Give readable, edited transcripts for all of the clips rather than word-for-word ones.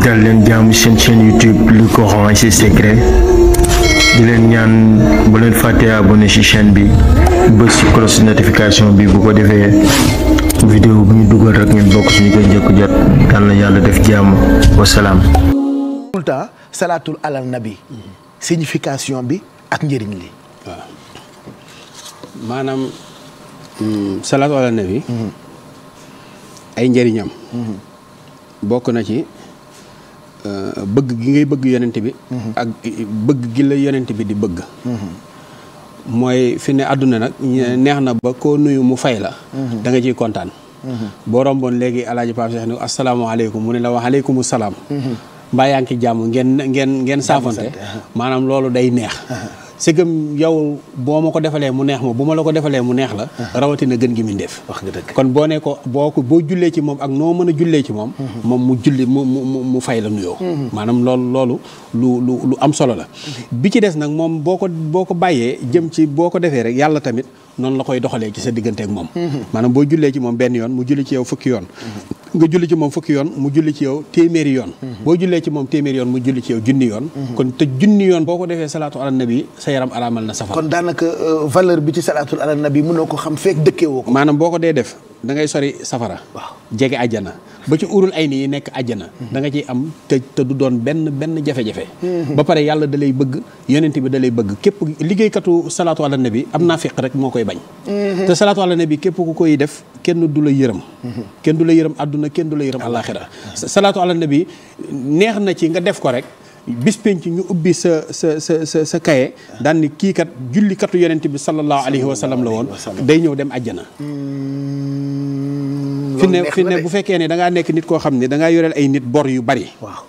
dal leen jaamu seen chaîne YouTube Le Coran et ses secrets di leen ñaan bu leen fàtte abonné ci chaîne bi bës ci cloche notification bi bu ko defee vidéo bu ñu dugal rek ngeen bokk ci ñu koy njëkk jot yal na yàlla def jàmm wasalaam. salaatul alal nabi signification bi ak njëriñ li. waaw maanaam salaatu alal nabi ay njëriñam. bokk na ci bëgg gi ngay bëgg yonent bi. ak bëgg gi la yonent bi di bëgg. mooy fi ne àdduna nag neex na ba koo nuyu mu fay la. da nga ciy kontaan. boo romboon léegi alaaji Pape Cheikh ne asalaamaaleykum mu ne la wa aleykumu salaam. mbaa yaa ngi ci jàmm ngeen saafante maanaam loolu day neex. c'est que yow boo ma ko defalee mu neex ma bu ma la ko defalee mu neex la. rawatina gën gi mi def. wax nga dëgg kon boo ne ko boo jullee ci moom ak noo mën a jullee ci moom. moom mu julli mu fay la nuyoo. maanaam loolu lu am solo la. bi ci des nag moom boo ko bàyyee jëm ci boo ko defee rek yàlla tamit noonu la koy doxalee ci sa diggante ak moom. maanaam boo jullee ci moom benn yoon mu julli ci yow fukki yoon. nga julli ci moom fukki yoon mu julli ci yow téeméeri yoon. boo jullee ci moom téeméeri yoon mu julli ci yow junni yoon. kon te junni yoon boo ko defee salaatu ala nabi sa yaram araamal na safara. kon daanaka valeur bi ci salaatul ala nabi mënoo ko xam fekk dëkkee woo ko. maanaam boo ko dee def da ngay sori safara. waaw jege àjjana ba ci urul ay nii nekk àjjana. da nga ciy am te du doon benn jafe-jafe. ba pare yàlla da lay bëgg yonent bi da lay bëgg képp liggéeykatu salaatu ala nabi am naa fiq rek moo koy bañ. te salaatu ala nabi képp ku koy def kenn du la yërëm. kenn du la yërëm àdduna kenn du la yërëm àllaaxira. salaatu ala nabi neex na ci nga def ko rek. bis penc ñu ubbi sa kaye daan ni kii kat jullikatu yonent bi sallallahu alayhi wa sallam la woon day ñëw dem àjjana. fi ne bu fekkee ne da ngaa nekk nit koo xam ne da ngaa yoreel ay nit bor yu bari. waaw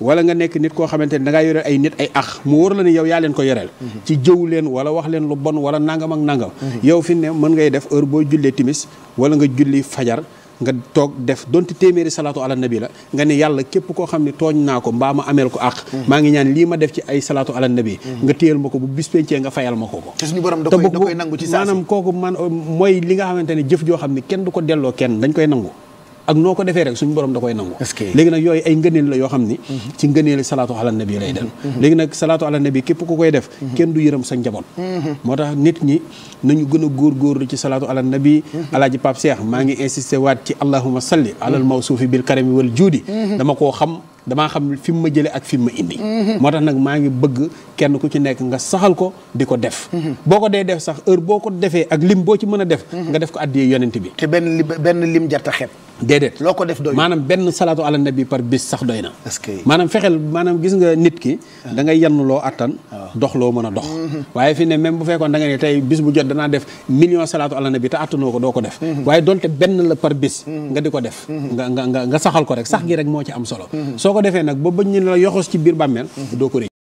wala nga nekk nit koo xamante ne da ngaa yoreel ay nit ay ax mu wóor la ne yow yaa leen ko yoreel. ci jëw leen wala wax leen lu bon wala nangam ak nangam. yow fi ne mën ngay def heure boo jullee timis wala nga julli fajar. nga toog def donte téeméeri salaatu ala nabi la nga ne yàlla képp koo xam ne tooñ naa ko mbaa ma ameel ko àq. maa ngi ñaan lii ma def ci ay salaatu ala nabi nga téyel ma ko bu bis pencee nga fayal ma ko. te suñu borom da koy nangu ci saa si maanaam kooku mooy li nga xamante ne jëf joo xam ne kenn du ko delloo kenn dañ koy nangu. ak noo ko defee rek suñu borom da koy nangu. léegi nag yooyu ay ngëneel la yoo xam ni. ci ngëneeli salaatu ala nabi lay dem. léegi nag salaatu ala nabi képp ku koy def. kenn du yërëm sa njaboot. moo tax nit ñi nañu gën a góorgóorlu ci salaatu ala nabi. alaaji Pape Cheikh maa ngi insisté waat ci allahumma salli alal mawsuufi bil karami wal juudi. damaa xam fi mu ma jëlee ak fi mu ma indi. moo tax nag maa ngi bëgg kenn ku ci nekk nga saxal ko di ko def. boo ko dee def sax heure boo ko defee ak lim boo ci mën a def. nga def ko addiyee yonent bi. te benn lim jarta xeeb. déedéet loo ko def doy maanaam benn salaatu ala nabi par bis sax doy na. maanaam fexeel maanaam gis nga nit ki. da ngay yenn loo attan. dox loo mën a dox. waaye fi ne même bu fekkoon da nga ne tey bis bu jot danaa def million salaatu ala nabi te attanoo ko doo ko def. waaye donte benn la par bis. nga di ko def. nga saxal ko rek sax gi rek moo ci am solo. soo ko defee nag ba bañ ñu la yoxos ci biir bàmmeel doo ko